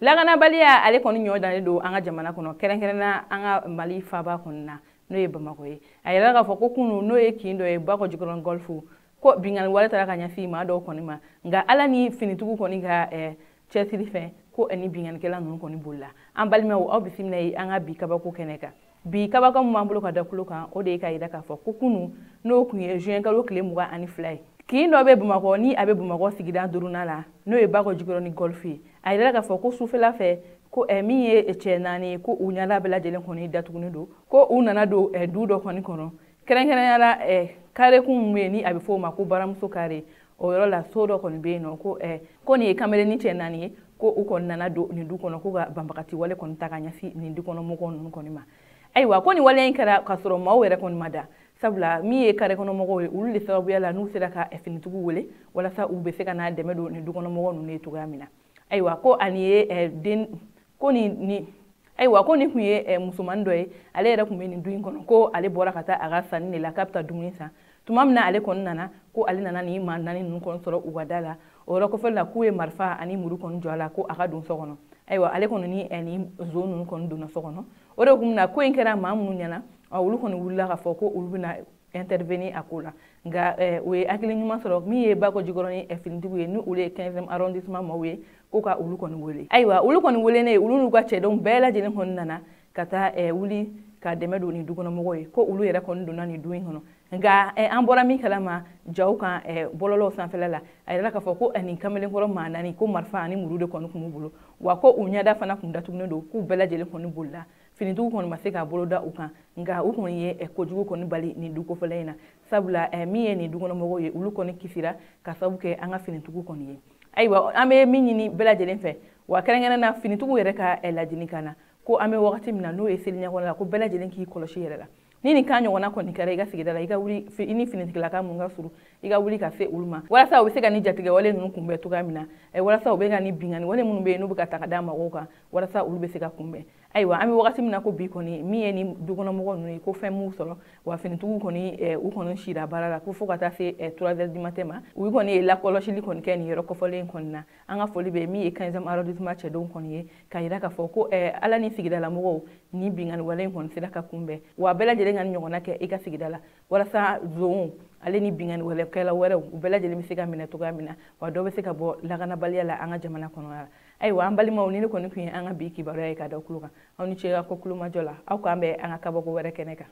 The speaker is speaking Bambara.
Lakanabaliya ale kɔni ɲɔ dannen don an ka jamana kɔnɔ, kɛrɛnkɛrɛnna an ka Mali faaba kɔni na, n'o ye Bamakɔ ye. A yɛrɛ k'a fɔ ko kunun, n'o ye kin dɔ ye Bakɔ Jikɔrɔni Golf, ko binkanni wale taara ka ɲɛsin maa dɔw kɔni ma, nka Ala ni finitigiw kɔni ka cɛsiri fɛ, ko ni binkannikɛla ninnu kɔni bolila. An balimaw, aw bisimila ye an ka bi kabako kɛnɛ kan. Bi kabako min b'an bolo ka da tulo kan, o de ye k'a jira k'a fɔ ko kunun, n'o tun ye juin kalo tile 22 ye, kin dɔ bɛ Bamakɔ ni a bɛ Bamakɔ sigida duurunan la, n'o ye Bakɔ Jikɔrɔni Golf ye. A yɛrɛ k'a fɔ ko sufɛla fɛ, ko min ye cɛ naani ye, ko u ɲɛda bɛɛ lajɛlen kɔni datugunen don, ko u nana don du dɔ kɔni kɔnɔ, kɛrɛnkɛrɛnnenya la karekun min bɛ yen ni a bɛ fɔ o ma ko baramuso kare. O yɔrɔ la, so dɔ kɔni bɛ yen nɔ, ko nin ye kamelenni cɛ naani ye, ko u kɔni nana don nin du kɔnɔ, ko ka banbagati wale kɔni ta ka ɲɛsin nin du kɔnɔ mɔgɔw ninnu kɔni ma. Ayiwa, ko nin wale in kɛra k'a sɔrɔ maaw yɛrɛ kɔni ma da, sabula min ye kare kɔnɔ mɔgɔw ye, olu de sababuya la n'u sera ka finitigiw wele walasa u bɛ se ka n'a dɛmɛ don nin du kɔnɔ mɔgɔw ninnu ye cogoya min na. Ayiwa, ko ani ye den ko nin ayiwa, ko nin tun ye musomanin dɔ ye, ale yɛrɛ tun bɛ nin du in kɔnɔ, ko ale bɔra ka taa a ka sanni de la, k'a bɛ taa dumuni san. Tuma min na ale kɔni nana, ko ale nana nin maa naani ninnu kɔni sɔrɔ u ka da la. O yɔrɔ kɔfɛ la, k'u ye marifa ani muru kɔni jɔ a la, ko a ka don so kɔnɔ. Ayiwa, ale kɔni ni nson ninnu kɔni donna so kɔnɔ. O de kun na ko in kɛra maa minnu ɲɛna, olu kɔni wulila k'a fɔ ko olu bɛna intervenir a ko la, nka u ye hakili ɲuman sɔrɔ, min ye Bakɔ Jikɔrɔni finitigiw ye, ni olu ye 15e arrondissement maaw ye, ko ka olu kɔni wele. Ayiwa, olu kɔni welenen, olu n'u ka cɛdenw bɛɛ lajɛlen kɔni nana ka taa wuli ka dɛmɛ don nin dukɔnɔmɔgɔw ye, ko olu yɛrɛ kɔni donna nin du in kɔnɔ. Nka an bɔra min kalama jaw kan bɔlɔlɔw sanfɛla la, a yɛrɛ k'a fɔ ko nin kamalenkɔrɔ maa naani, ko marifa ani muru de kɔni tun b'u bolo, wa ko u ɲɛda fana tun datugulen don, k'u bɛɛ lajɛlen kɔni bolila. Finitigiw kɔni ma se k'a bolo da u kan, nka u kɔni ye kojugu kɔni bali nin du kofɔlen in na, sabula min ye nin dukɔnɔmɔgɔw ye, olu kɔni kisira ka sababu kɛ an ka finitigiw kɔni ye. Ayiwa, an bɛ min ɲini bɛɛ lajɛlen fɛ, wa kɛrɛnkɛrɛn na finitigiw yɛrɛ ka ladilikan na, ko an bɛ wagati min na, n'o ye seli ɲɛkɔrɔ la, ko bɛɛ lajɛlen k'i kɔlɔsi yɛrɛ la. Ni nin kan ɲɔgɔnna kɔni kɛra i ka sigida la, i ka wuli i ni finitigilaka mun ka surun, i ka wuli ka se olu ma, walasa u bɛ se ka ni jatigɛwale ninnu kunbɛn cogoya min na, walasa u bɛ ka ni binkanni wale minnu bɛ yen n'u bɛ ka ta ka da mɔgɔw kan, walasa olu bɛ se ka kunbɛn. Ayiwa, an bɛ wagati min na ko bi kɔni, min ye ni dukɔnɔmɔgɔw ninnu ye, ko fɛn m'u sɔrɔ, wa finitigiw kɔni u kɔni sira baara la, ko fo ka taa se 3 heures du matin ma, u kɔni ye lakɔlɔsili kɔni kɛ nin yɔrɔ kɔfɔlen in kɔni na. An ka foli bɛ min ye 15e arrondissement cɛdenw kɔni ye, k'a jira k'a fɔ ko Ala ni sigidalamɔgɔw ni binkanni wale in kɔni sera ka kunbɛn, wa bɛɛ lajɛlen ka nin ɲɔgɔnna kɛ i ka sigida la, walasa zonw ale ni binkanni walekɛla wɛrɛw, u bɛɛ lajɛlen bɛ se ka minɛ cogoya min na, wa dɔ bɛ se ka bɔ lakanabaliya la an ka jamana kɔnɔna la. Ayiwa, an balimaw, ni ne kɔni tun ye an ka bi kibaruya ye ka da tulo kan. Aw ni ce ka ko kulomajɔ la. Aw k'an bɛn an ka kabako wɛrɛ kɛnɛ kan.